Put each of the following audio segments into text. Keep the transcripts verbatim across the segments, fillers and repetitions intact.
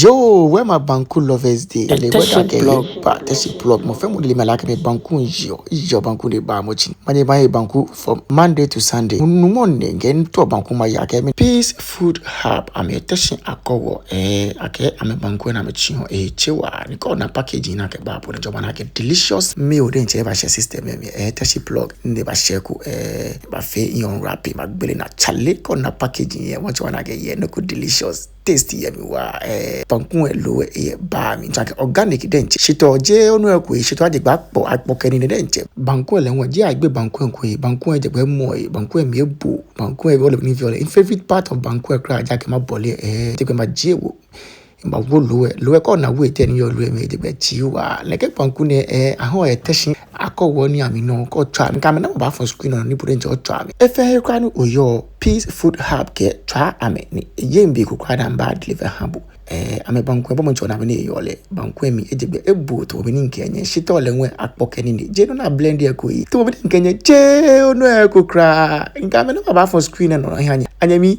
Yo, where my banku lovers dey? The weather ke ba Teshie Plug. Mɔ fɛɛ mɔ le mi alakɛ mi banku yɔ, yɔ banku de ba mɔ chi. Manye ba ye banku from Monday to Sunday. Nunu mɔ nɛɛ, ŋkɛ ntɔ banku maya kɛ mi Peace Food Hub, amɛ Teshie Akɔwɔ, eh, akɛ amɛ banku ni amɛtsɔ, eh, tsewa, ni kɛ ona packaging ni akɛba po, ni jɔba ni akɛ delicious meal diɛŋtsɛ bashɛ system mli, eh, Teshie Plug, ni bashɛ ko, eh, bafee yɔn wrap, bagbele naa chale, kɛ ona packaging yɛ, wɔtsɔ ni akɛ yɛ, nɔ ko delicious. Taste yɛ mli waa, eh, banku lɛ loo lɛ yɛ baa mli, tsɔɔ akɛ organic diɛŋtsɛ. Shitɔ jeee onu eko, shitɔ ajɛ gbɛ akpɔ, akpɔ kɛ nii diɛŋtsɛ. Banku lɛ hu, jeee agbe banku ko, banku lɛ jɛ gbɛ mɔ, banku lɛ mli ebo, banku lɛ ole ni fioo lɛ. My favorite part of banku lɛ kwraa ji akɛ mabɔle, eh, jɛ gbɛ majie wo. Mawo loo lɛ, loo lɛ kɛ ona weight ni yɔɔ loo lɛ mli, jɛ gbɛ tsii waa. Nɛkɛ banku nɛɛ, eh, ahɔɔ yɛ Teshie Akɔwɔ ni amɛnɔ, kɛ otswa amɛ, ŋkɛ amɛ number baafɔ screen nɔ ni bo diɛŋtsɛ otswa amɛ. He fɛɛ he kwraa ni oyɔɔ, Peace Food Hub kɛɛ tswa amɛ ni, eyeee be ko kwraa ni amɛbaa deliver aha bo. Eh, amɛ banku lɛ, bo diɛŋtsɛ ona bɔ ni eyɔɔ lɛ. Banku lɛ mli ejɛ gbɛ ebo tamɔ bɔ ni ŋkɛɛ nyɛ. Shitɔ lɛ hu akpɔ kɛ nii ni. Jeee nɔ ni a blend eko. Tamɔ bɔ ni ŋkɛɛ nyɛ, jeee onu eko kwraa. Ŋkɛ amɛ number baafɔ screen nɔ ni oha nyɛ. Anyɛmi,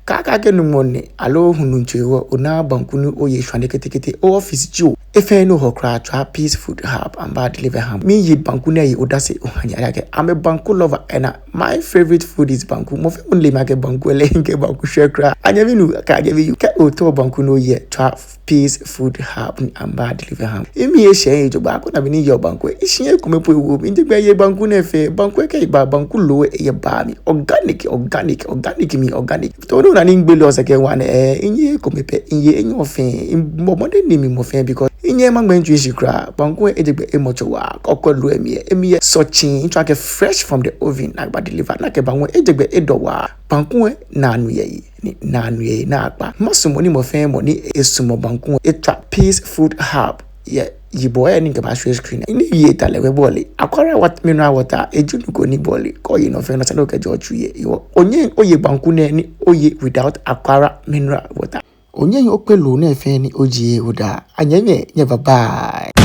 kaakɛɛ akɛ nuumo nɛ, aloo hulu ntsɔ ewo, ona banku ni oye shwane ketekete, o office jio. He fɛɛ he ni ohɔɔ kwraa, tswa Peace Food Hub, amɛbaa deliver aha bo. Miye banku nɛɛ he odase oha nyɛ, akɛ I'm a banku lover, and, uh, my favorite food is banku. Mɔ fɛɛ mɔ le mi akɛ banku lɛ, ŋkɛ banku shwɛɔ kwraa. Anyɛmi nuu kɛ anyɛmi yoo, kɛ ootao banku ni oye, tswa Peace Food Hub ni amɛbaa deliver aha bo. Emli eshɛ jogbaŋŋ, kɛ ona bɔ ni eyɔɔ banku lɛ. Eshi ekome po ewo mi, jɛ gbɛ ye banku nɛɛ fɛɛ, banku lɛ kɛ eba, banku loo lɛ yɛ baa mli. Organic, organic, organic mli, organic. Tamɔ nɔ ni migbele osɛɛ kɛ ŋwa nɛɛ, eh, miye ekome pɛ, miye enyɔ fɛɛ, mibɔ mɔdɛŋ ni mi mɔ fɛɛ because minyɛɛɛ magbɛ mitsui shi kwraa, banku lɛ ejɛ gbɛ emɔ tsɔ waa, kɛ okwɛ loo lɛ mli lɛ, emli yɛ sɔtsii, mitsɔɔ akɛ fresh from the oven, ni akɛba deliver, ni akɛba ŋwɛi, ejɛ gbɛ edɔ waa, banku lɛ naanɔ yɛ he. Ni naanɔ yɛ he naakpa. Masumɔ ni mɔ fɛɛ mɔ ni esumɔɔ banku lɛ etswa Peace Food Hub yɛ yibɔ lɛ ni ŋkɛbaashwie screen. Ni yei ta lɛ wɛ bɔle. Aquara wat-, mineral water, eji nɔ ko ni bɔle. Kɛ oye nɔ fɛɛ nɔ sane okɛjɛ otsui lɛ. Yoo, onyɛŋ oye banku nɛɛ ni oye without Aquara mineral water. Onyɛŋ okpɛ loo nɛɛ fɛɛ ni ojie oda. Anyɛmimɛi, nyɛ bye bye.